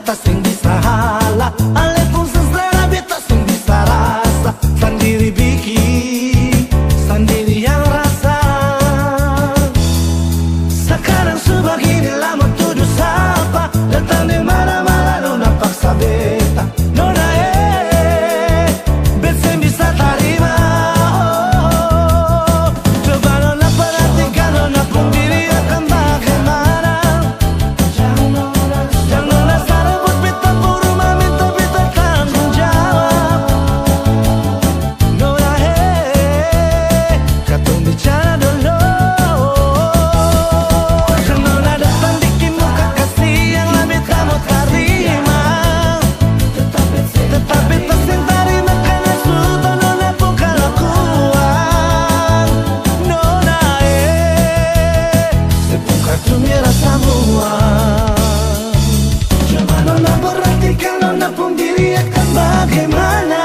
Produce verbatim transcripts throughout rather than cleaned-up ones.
Beta seng bisa hala, ale pung sastra beta seng bisa rasa. Sandiri biking, sandiri yang rasa. Sakarang su bagini, la mo tudu sapa? Datang deng mara-mara, nona paksa beta. Nona eh, bet seng bisa tarima. Oh, coba nona perhatikan nona pung diri akan bagaimana. Jang nona sarebut beta pung rumah, minta beta tanggung jawab. Nona he, katong bicara dolo. Jang nona datang biking muka kasiang, la beta mo tarima. Tetapi ta seng tarima karna su tau nona pung kalakuan. Nona eh, se pung kartu mera samua. Coba nona perhatikan nona pung diri akan bagaimana.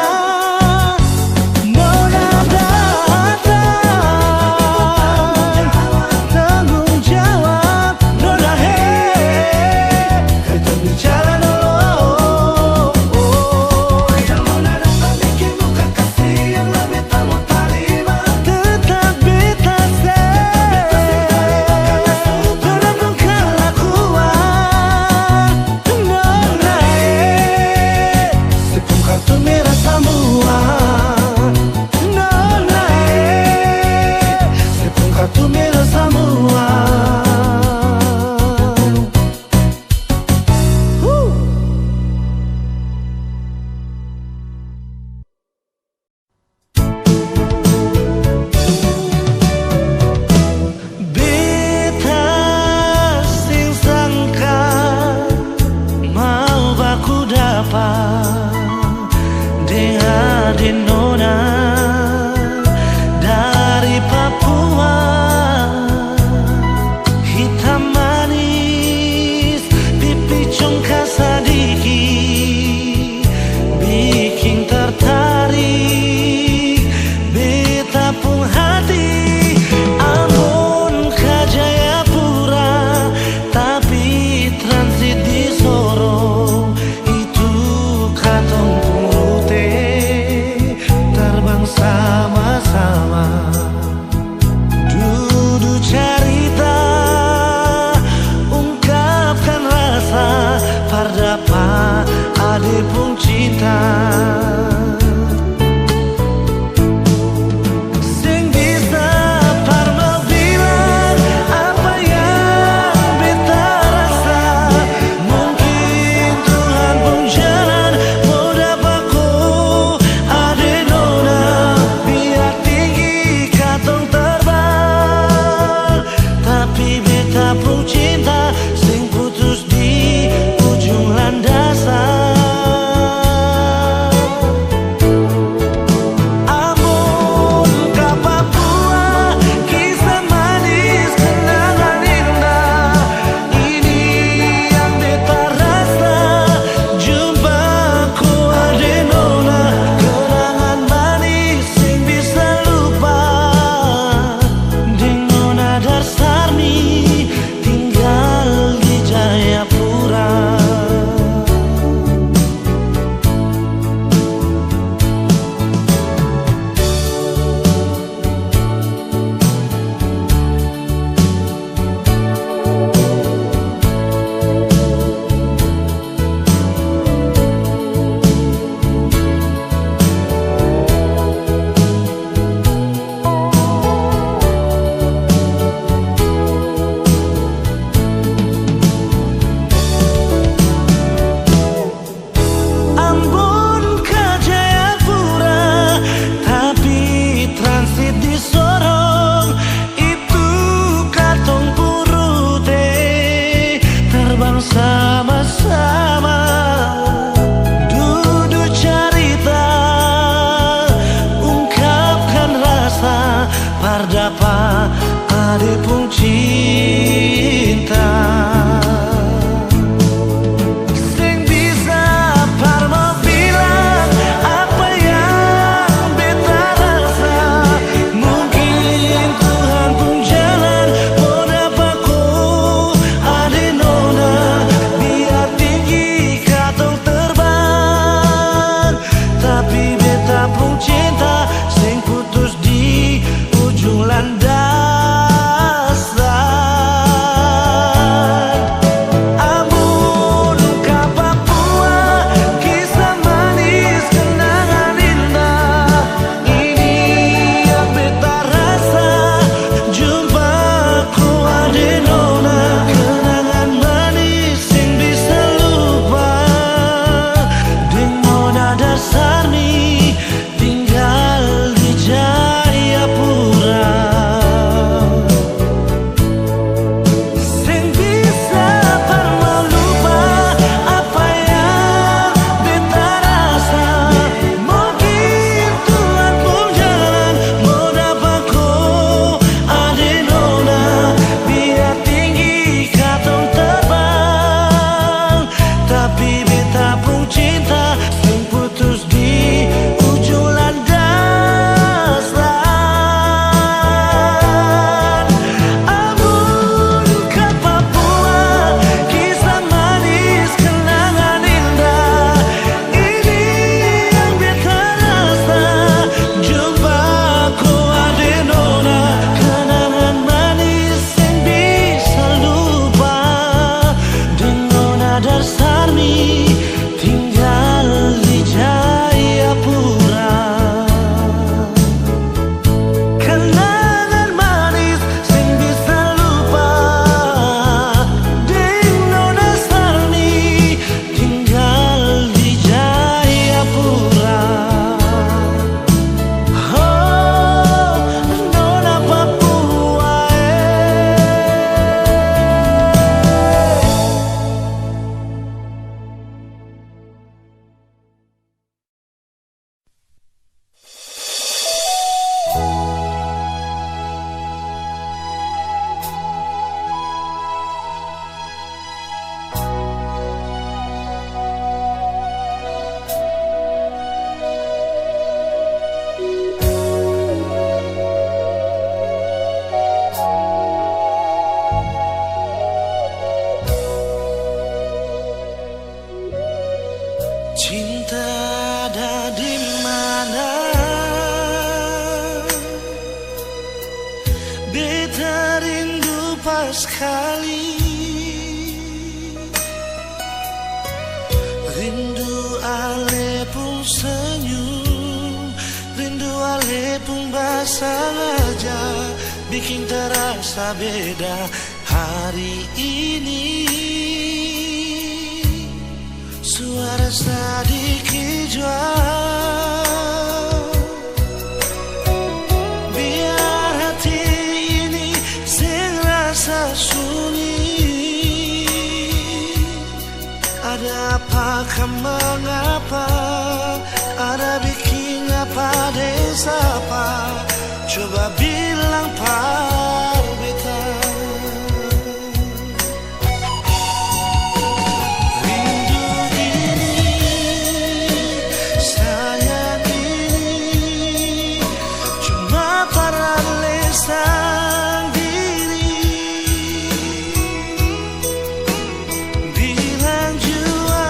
Nona datang tanggung jawab, nona he. Beta bicara dolo. Jang nona datang biking muka kasiang, la beta mo tarima. Tetap beta seng tarima karna su tau nona pung kalakuan. Nona eh, se pung kartu mera samua. Nona eh, se pung kartu mera samua. Huh. Beta seng sangka mau baku dapa deng ade nona dari Papua. Hitam manis, pipi congkak sadiki, biking tertarik beta pung hati. Ambon ka Jayapura, tapi transit di Sorong, itu katong pung rute terbang sama-sama. Dudu carita, ungkapkan rasa, par dapa ade pung cinta. Seng bisa par mau bilang apa yang beta rasa. Mungkin Tuhan pung jalan mo dapa ko ade nona, biar tinggi katong terbang, tapi beta pung cinta seng putus di ujung landasan. Ambon ka Papua, kisah manis, kenangan indah. Ini yang beta rasa, jumpa ko ade nona, kenangan manis seng bisa lupa. Deng nona Darsarni, tinggal di Jayapura. Ambon ka Jayapura, tapi transit di Sorong, itu katong pung rute terbang sama-sama. Dudu carita, ungkapkan rasa, par dapa ade pung cinta. Seng bisa par mo bilang apa yang beta rasa. Mungkin Tuhan pung jalan mo dapa ko ade nona, biar tinggi Paskali. Rindu ale pung senyum, rindu ale pung basangaja, biking tarasa beda hari ini. Suara sadiki jua. Biar hati ini seng rasa sunyi. Ada apa ka mengapa? Ada biking apa deng sapa? Coba bilang par beta. Rindu ini, sayang ini, cuma par ale sandiri. Bilang jua,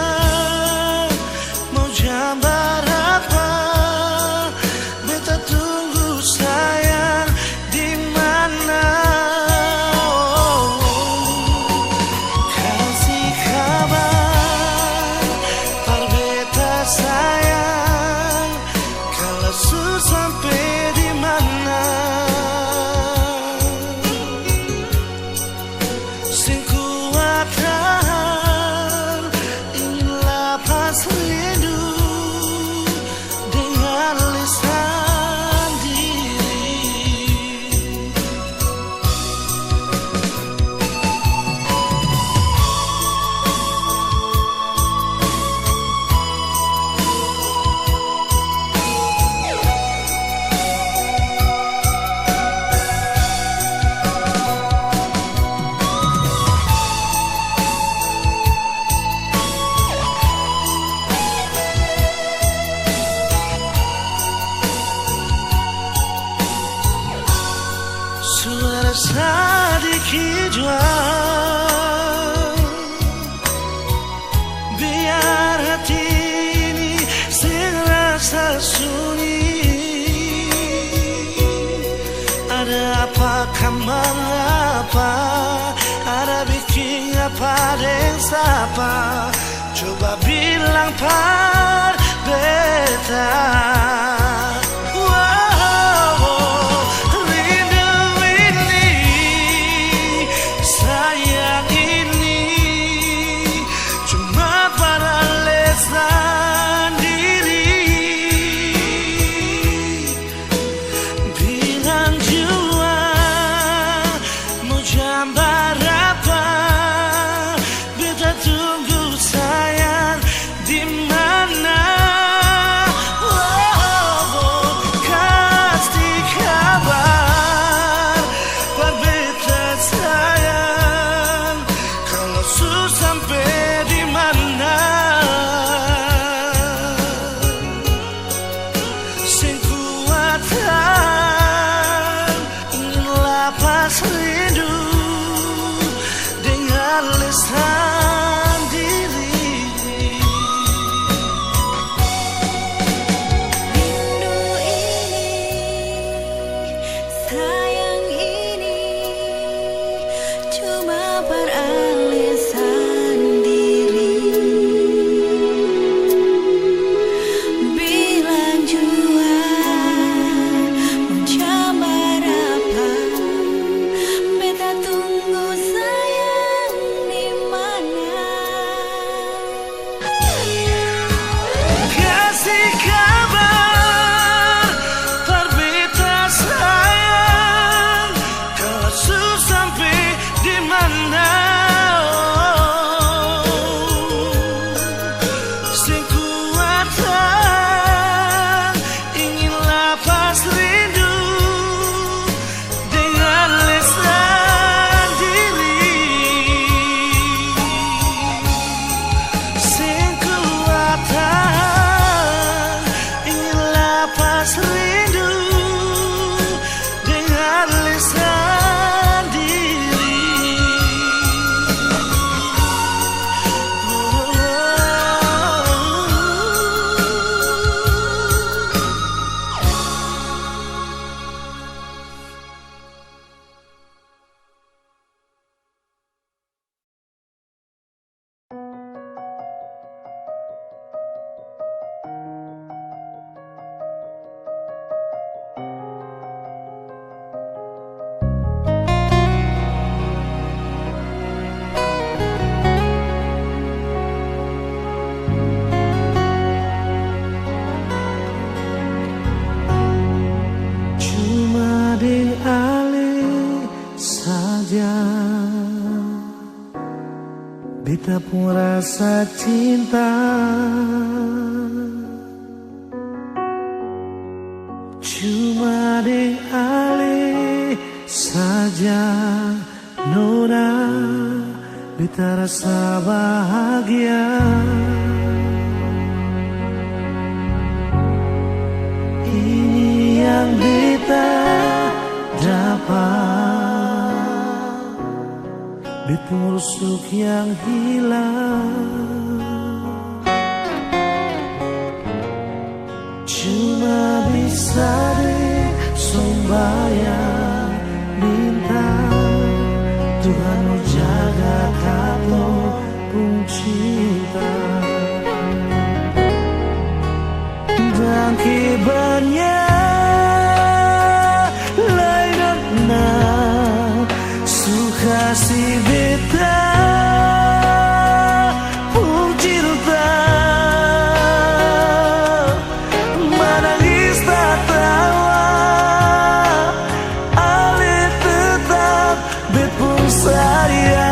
mau jam barapa? Beta tunggu sayang di mana? Oh, kasi kabar par beta sayang, kala su sampe di mana? Seng kuat tahan, ingin lapas rindu. Deng ale sandiri. Suara sadiki jua, biar hati ini seng rasa sunyi. Ada apa ka mengapa? Ada biking apa deng sapa? Coba bilang par beta. Wow, rindu ini, sayang ini, cuma par ale sandiri. Bilang jua, mau jam barapa? Beta tunggu sayang di mana? Oh, kasi kabar par beta sayang, kalo su sampe di mana? Seng kuat tahan, ingin lapas rindu deng ale sandiri. Rindu ini, sayang ini, cuma par ale sandiri. Bilang jua, mo jam barapa, beta tunggu sayang di mana? Kasi kabar par beta sayang, kalo su sampe di mana? Beta pung rasa cinta cuma deng ale saja, nona, beta rasa bahagia. Ini yang beta dapat, beta pung rusuk yang hilang. Cuma bisa deng sombayang minta, Tuhan mo jaga katong pung cinta. Dangke banya lai nona su kasi beta pung cinta. Manangis tatawa, ale tetap bet pung sayang.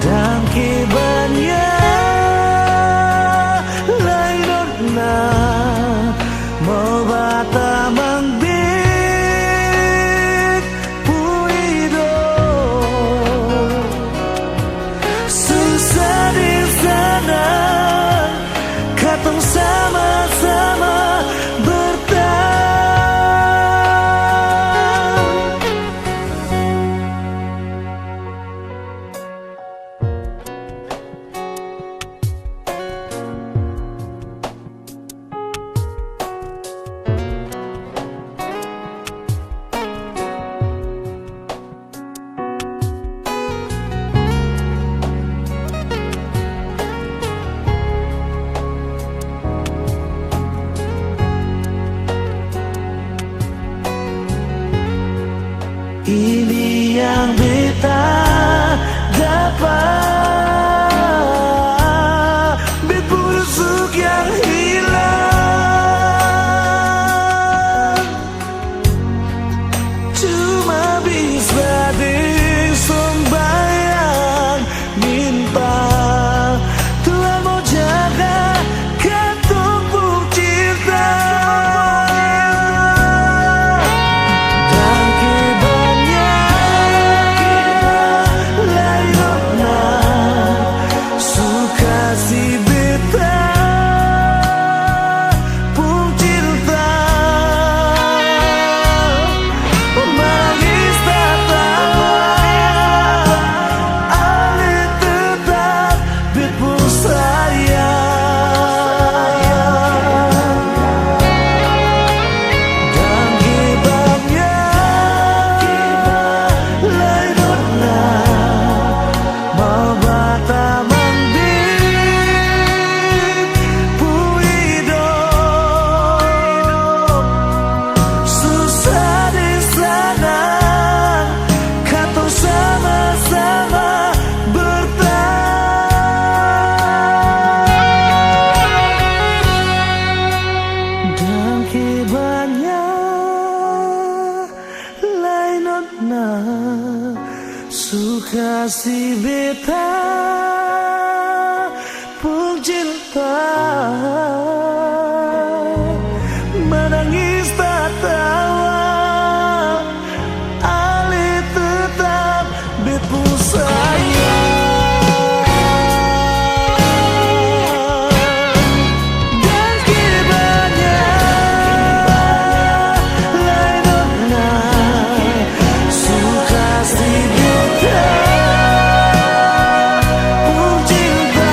Dangke banya lai nona mo batamang deng pung hidop. Susah deng sanang, katong sama-sama bertahan. Ini yang beta dapat, bet pung rusuk yang hilang. Cuma bisa deng sombayang minta, Tuhan mo jaga katong pung cinta. Dangke banya lai nona su kasi beta pung cinta. Manangis tatawa, ale tetap bet pung sayang. Dangke banya lai nona mo batamang deng pung hidop. Susah deng sanang, katong sama-sama bertahan. Dangke banya lai nona su kasi beta pung cinta. Manangis tatawa, ale tetap bet pung sayang. Dangke banya lai nona su kasi beta pung cinta.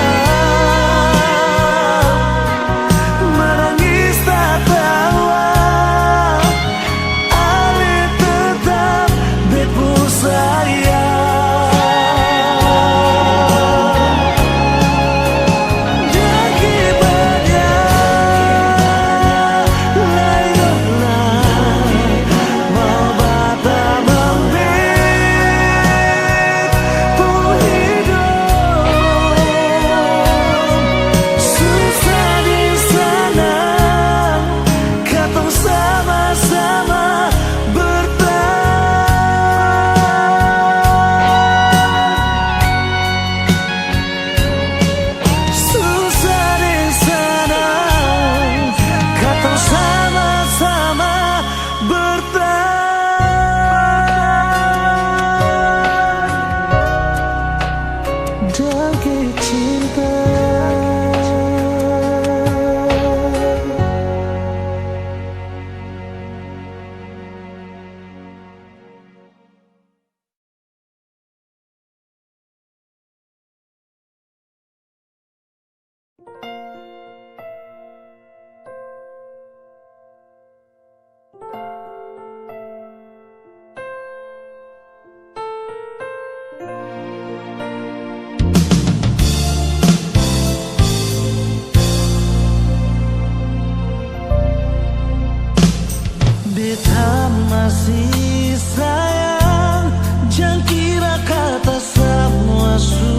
Masih sayang, jang kira kata samua su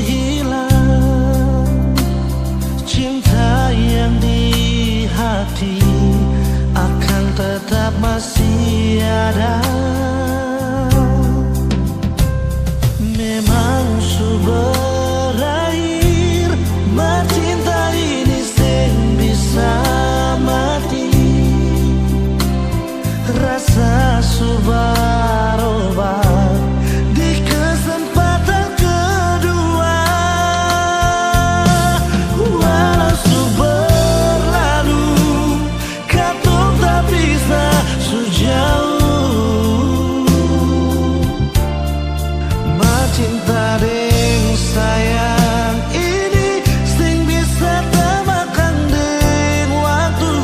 hilang. Cinta yang di hati akan tetap masih ada. Memang su berakhir, mar cinta ini seng bisa mati. Rasa su barobah di kesempatan kedua. Walau su berlalu, katong tapisah su jauh. Mar cinta deng sayang ini seng bisa tamakang deng waktu.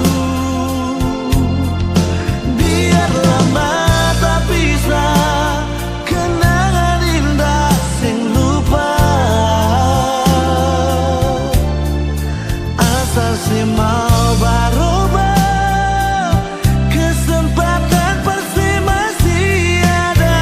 Biar lama tapisah, kenangan indah seng lupa. Asal se mau barobah, kesempatan pasti masih ada.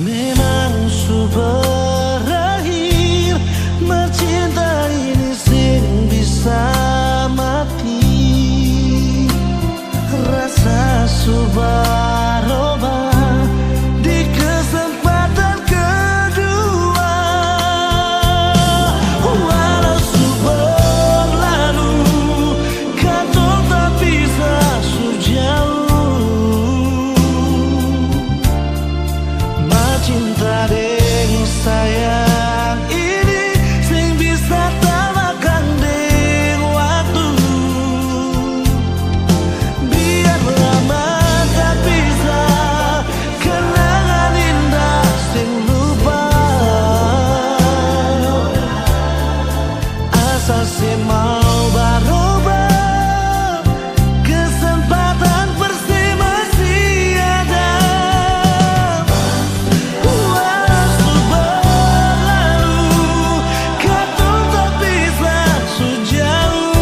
Memang su berakhir, mar cinta ini seng bisa mati. Rasa su barobah di kesempatan kedua. Walau su berlalu, katong tapisah su jauh. Mar cinta deng sayang ini seng bisa tamakang deng waktu. Biar lama tapisah, kenangan indah seng lupa. Asal se mau barobah, kesempatan pasti masih ada. Walau su berlalu, katong tapisah su jauh.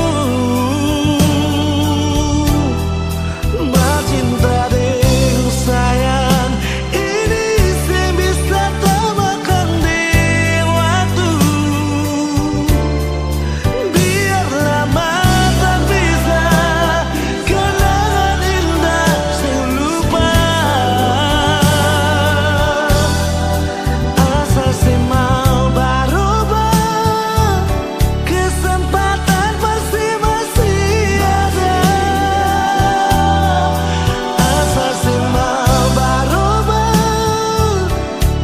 Mar cinta deng sayang ini seng bisa tamakang deng waktu. Biar lama tapisah, kenangan indah seng lupa. Asal se mau barubah, kesempatan pasti masih ada. Asal se mau barubah,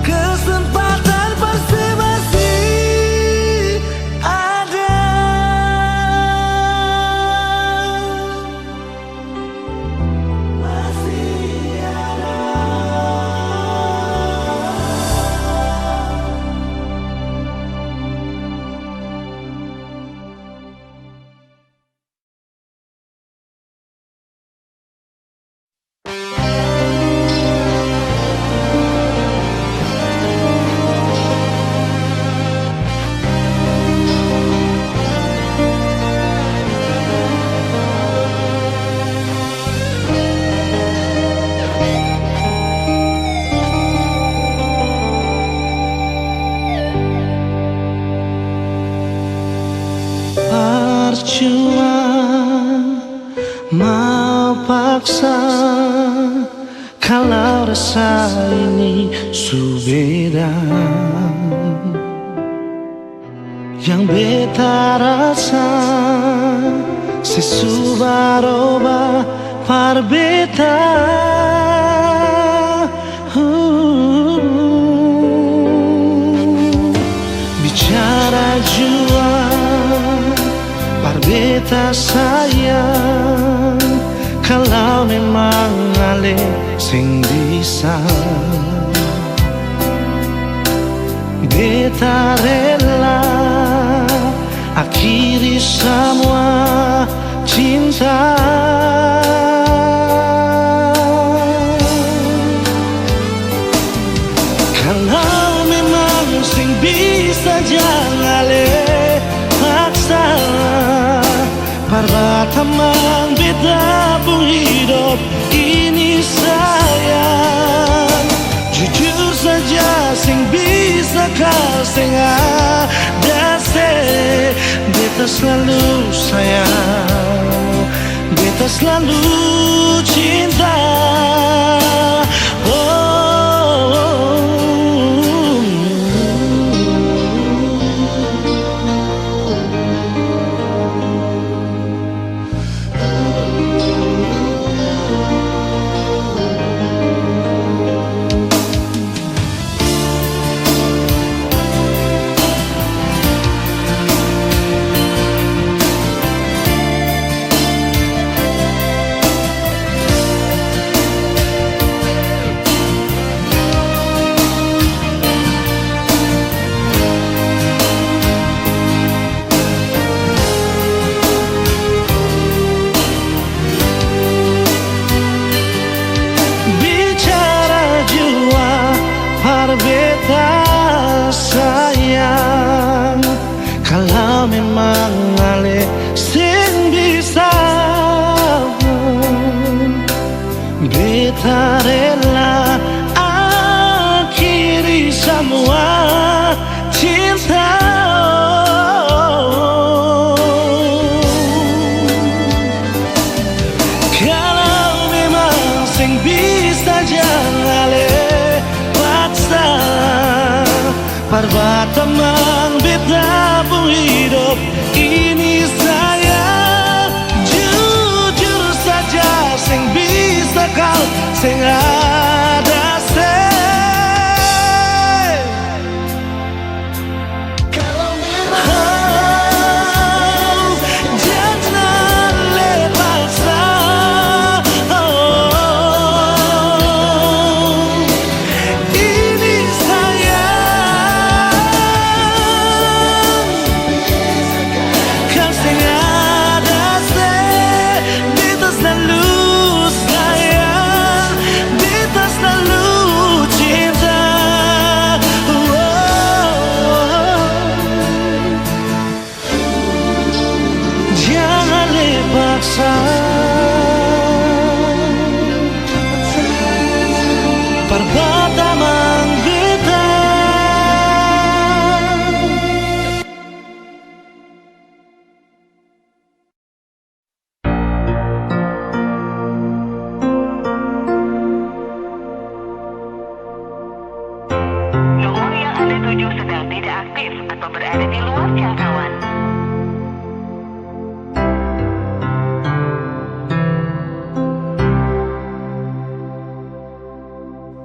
kesempatan pasti masih ada. Parcuma mau paksa, kalau rasa ini su beda. Yang beta rasa se su baroba par beta. Huh. Bicara jua par beta sayang, kalau memang ale seng bisa, beta rela Jang ale paksa, par batamang beta pung hidop ini sayang. Jujur saja seng bisa ka seng ada se, beta slalu sayang. Beta slalu cinta. Oh. Bicara jua par beta sayang, kalo memang ale seng bisa, beta rela akhiri samua cinta. Kalau memang seng bisa, jang ale paksa. Par batamang beta pung hidop ini sayang. Jujur saja seng bisa kal seng ada se. Kalau memang, oh, jangan le paksa. Oh, ini sayang, kal seng ada se, beta slalu sayang, beta slalu cinta. Oh, jang ale paksa. Par batamang beta. Nomor yang Anda tuju sedang tidak aktif atau berada di luar jangkauan.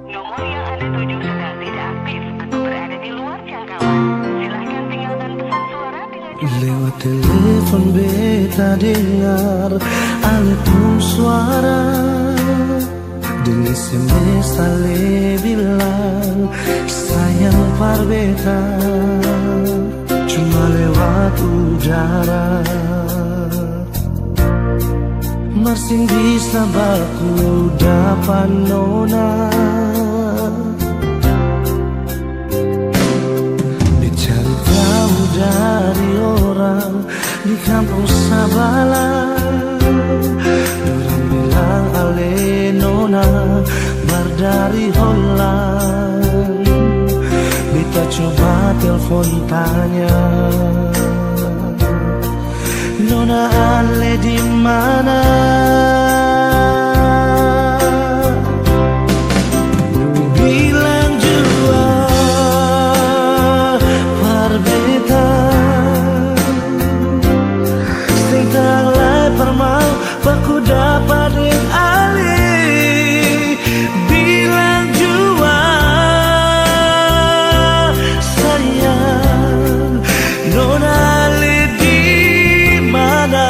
Nomor yang Anda tuju sedang tidak aktif atau berada di luar jangkauan. Silahkan tinggalkan pesan suara dengan cara. Lewat telepon beta dengar ale pung suara. Deng S M S ale bilang sayang par beta, cuma lewat udara. Mar seng bisa baku dapa nona. Beta cari tau dari orang di kampong sabala, dorang bilang ale nona baru dari Holland. Beta coba telfon tanya, nona ale di mana? Bilang jua par beta, seng tau lai par mau baku dapa deng ale. Bilang jua sayang, nona ale di mana?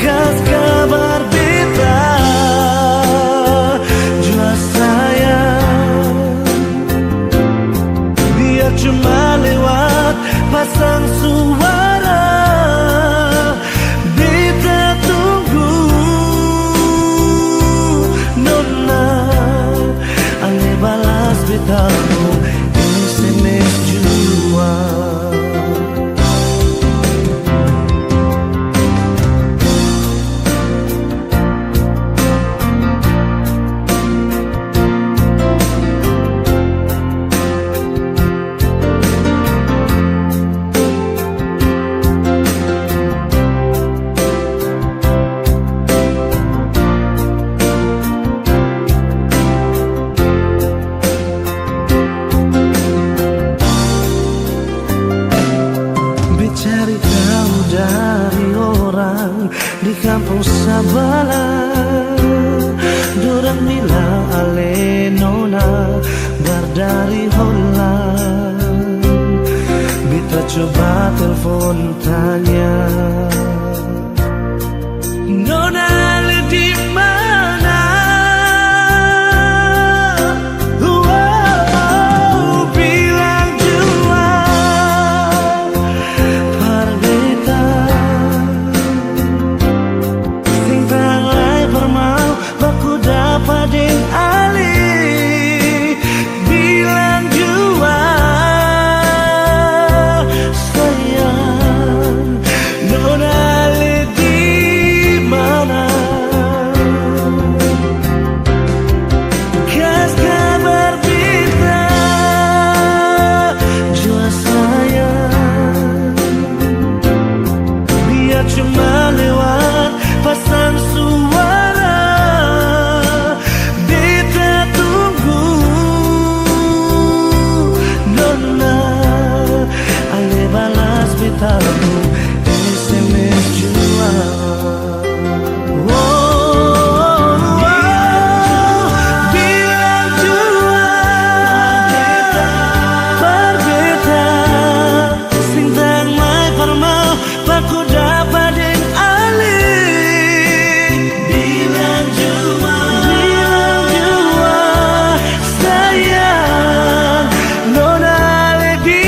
Kas kabar beta jua sayang, biar cuma lewat pasang suara. Beta tunggu nona ale balas beta pung Kampung sabala, dorang bilang ale nona baru dari Holland. Beta coba telfon tanya, nona ale di mana? Wow, bilang jua par beta, seng tau lai par mau baku dapa deng ale. Bilang jua, sayang, nona ale di mana? Kas kabar beta jua, sayang. Biar cuma lewat pasang suara, beta tunggu, nona. Ale balas beta pung S M S jua. Oh, oh, oh, bilang jua par beta, seng tau mai par mau baku dapa deng ale. Bilang jua, bilang jua, sayang, nona ale di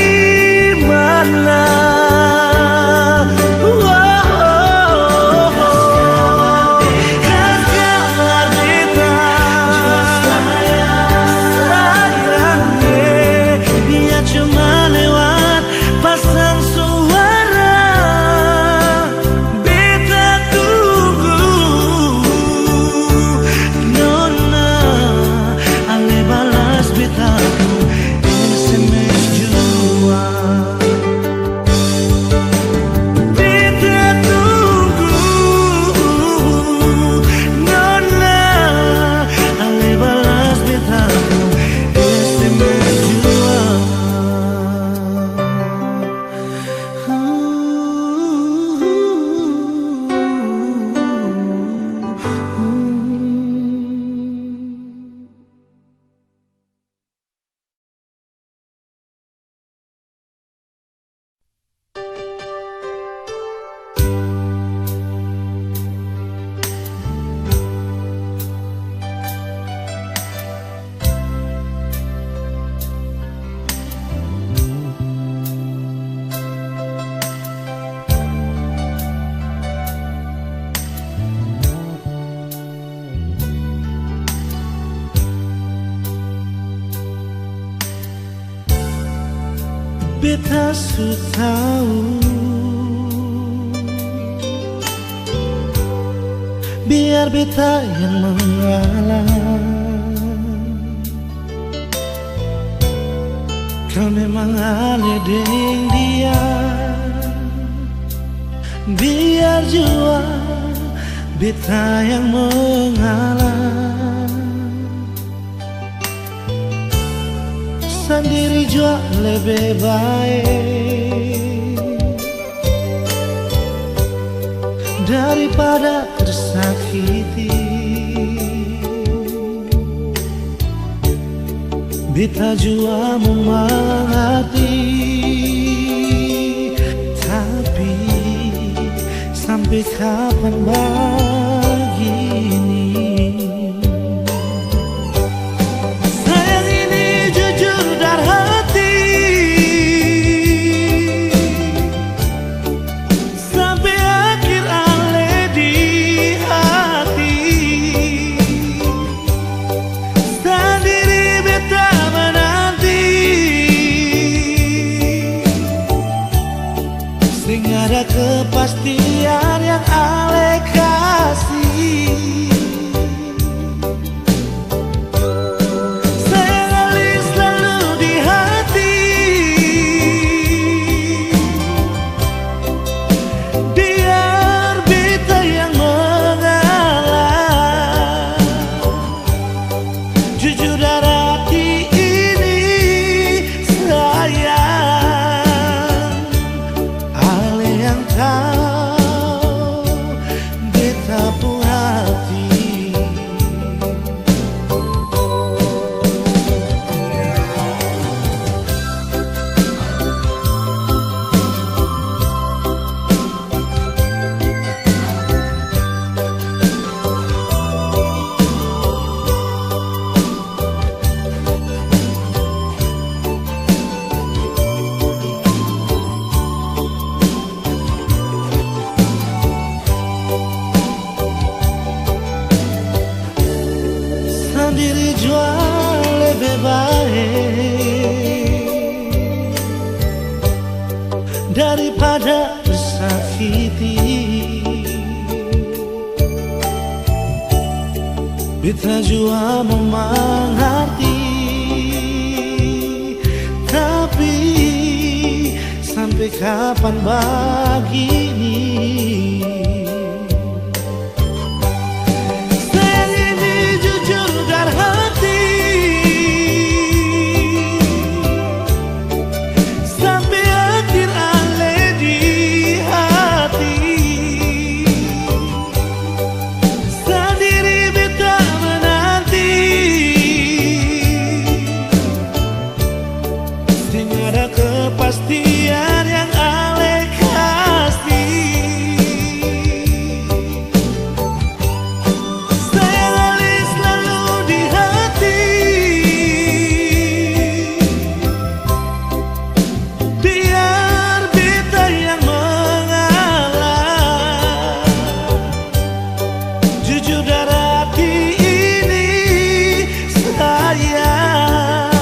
mana? Kas kabar beta, sayang, eh, biar cuma lewat pasang suara. Beta tunggu, nona, ale balas beta pung S M S jua. Beta tunggu, nona, ale balas beta pung S M S jua. Beta su tau, biar beta yang mengalah. Kal memang ale deng dia, biar jua beta yang mengalah. Sandiri jua lebe bae daripada tersakiti. Beta jua mo mangarti, tapi sampe kapan bagini? Sayang ini jujur dari hati, sampe akhir ale di hati. Sandiri beta menanti. Seng ada kepastian yang ale kasi. Kita jua mau mangarti, tapi sampe kapan bagini? Sayang ini jujur dari hati, sampe akhir ale di hati. Sandiri beta menanti, seng ada kepastian yang ale kasi. Sayang ale slalu di hati. Biar beta yang mengalah. Jujur dari hati ini, sayang.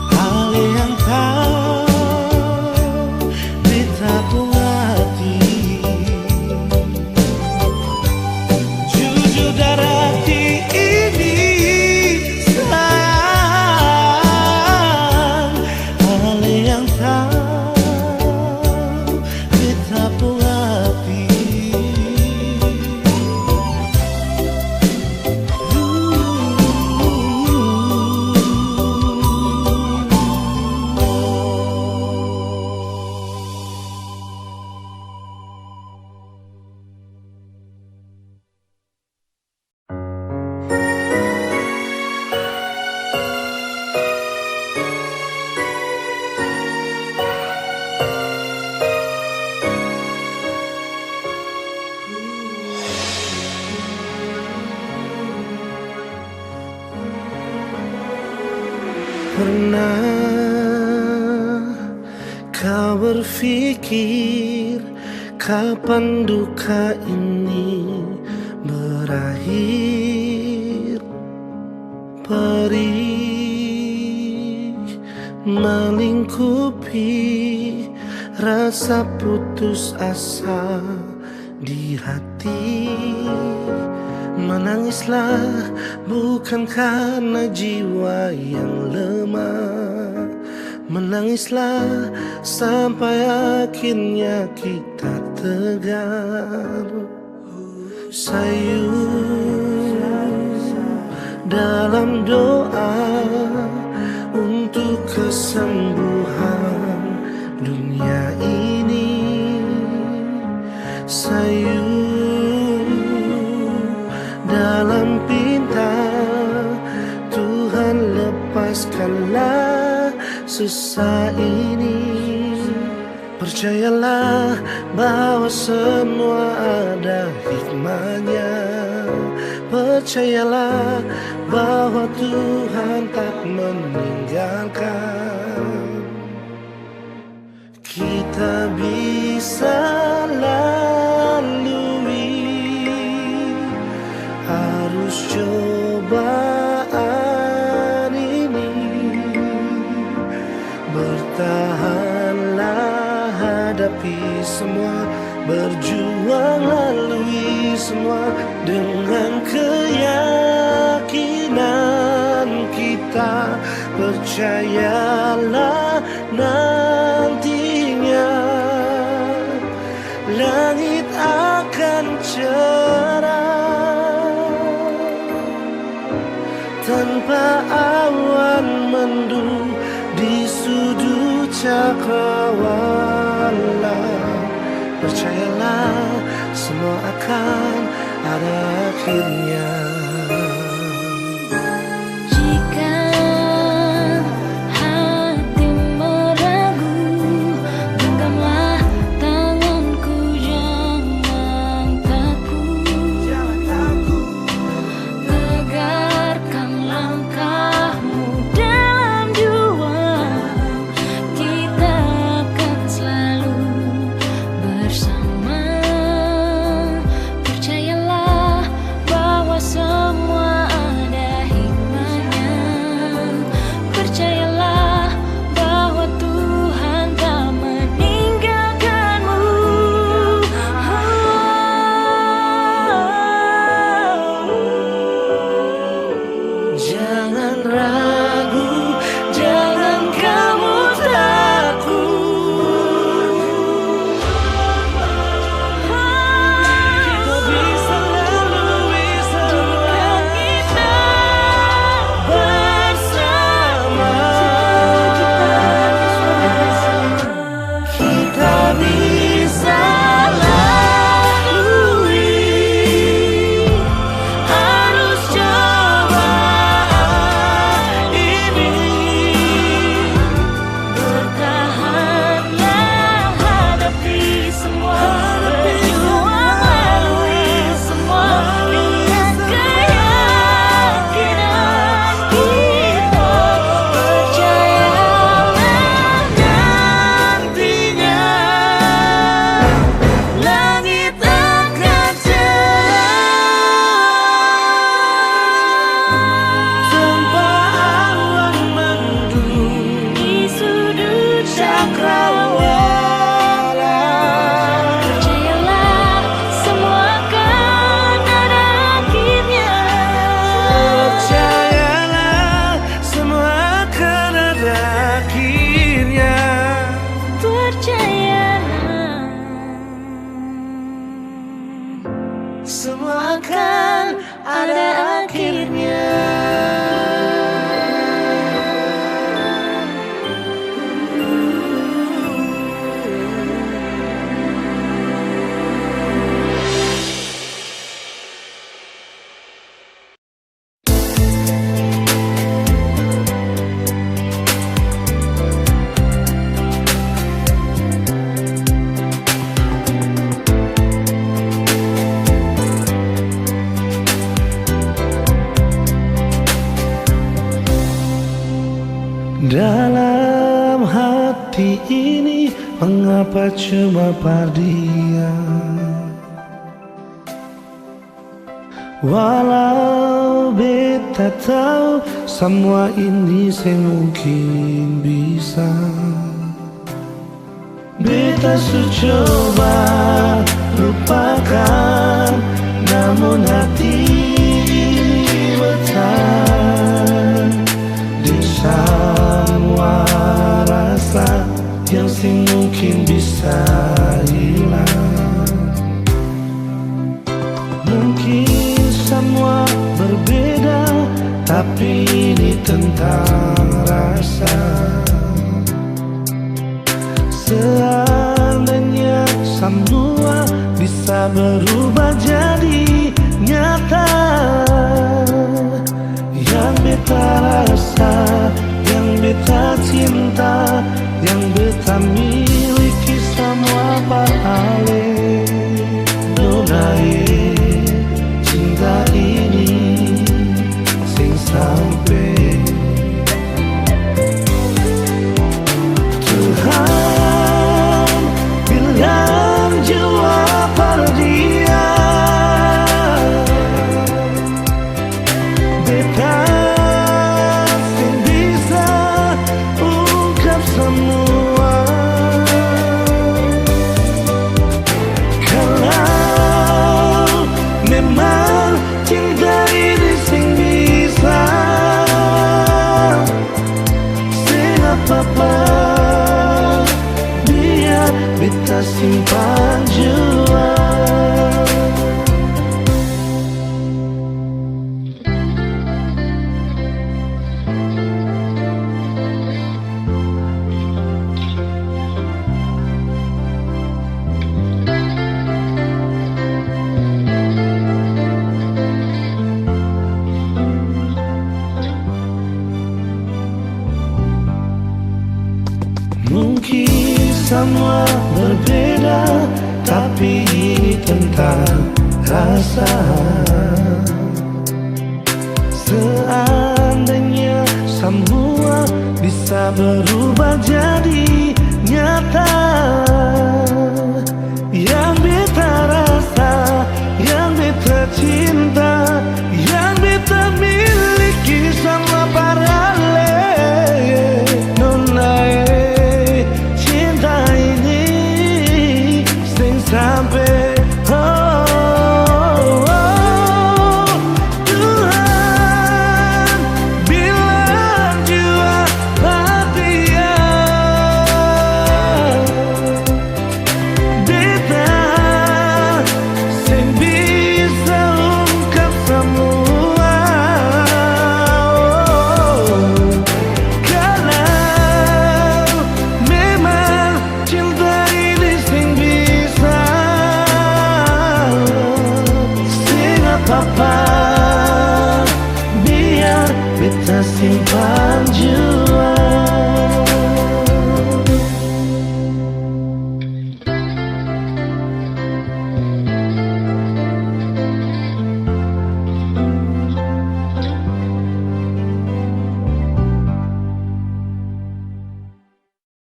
Ale yang tau beta pung hati. Jujur dari hati ini, sayang. Ale yang tau beta pung hati. Pernah kau berpikir kapan duka ini berakhir? Perih melingkupi rasa putus asa di hati. Menangislah bukan karena jiwa yang lemah. Menangislah sampai akhirnya kita tegar. Sayu dalam doa untuk kesembuhan dunia ini. Sayu dalam pinta, Tuhan lepaskanlah susah ini. Percayalah bahwa semua ada hikmahnya. Percayalah bahwa Tuhan tak meninggalkan. Kita bisa lalui arus cobaan ini. Bertahanlah hadapi semua, berjuang lalui semua dengan keyakinan kita. Percayalah nantinya langit akan cerah tanpa awan mendung di sudut cakrawala. Percayalah, semua akan ada akhirnya. Jika hati meragu, genggamlah tanganku, jangan takut. Tegarkan langkahmu dalam juang, kita akan selalu bersama. Percayalah bahwa ini, mengapa cuma par dia? Walau beta tau samua ini seng mungkin bisa. Beta su coba lupakan, namun hati ini bertahan deng samua rasa yang seng mungkin bisa hilang. Mungkin samua berbeda, tapi ini tentang rasa. Seandainya samua bisa berubah jadi nyata, yang beta rasa, yang beta cinta, yang beta miliki samua par ale. Nona e, cinta ini seng sampe. Tuhan bilang jua par dia. Beta seng bisa ungkap samua. Kalau memang cinta ini seng bisa, seng apa-apa, biar beta simpan jua. Mungkin samua berbeda, tapi ini tentang rasa. Seandainya samua bisa berubah jadi nyata, yang beta rasa, yang beta cinta, yang beta miliki samua par ale. Nona e, cinta ini seng sampe, oh, oh, oh. Tuhan bilang jua par dia, beta seng bisa ungkap samua. Kalau memang cinta ini seng bisa, seng apa-apa, biar beta simpan jua.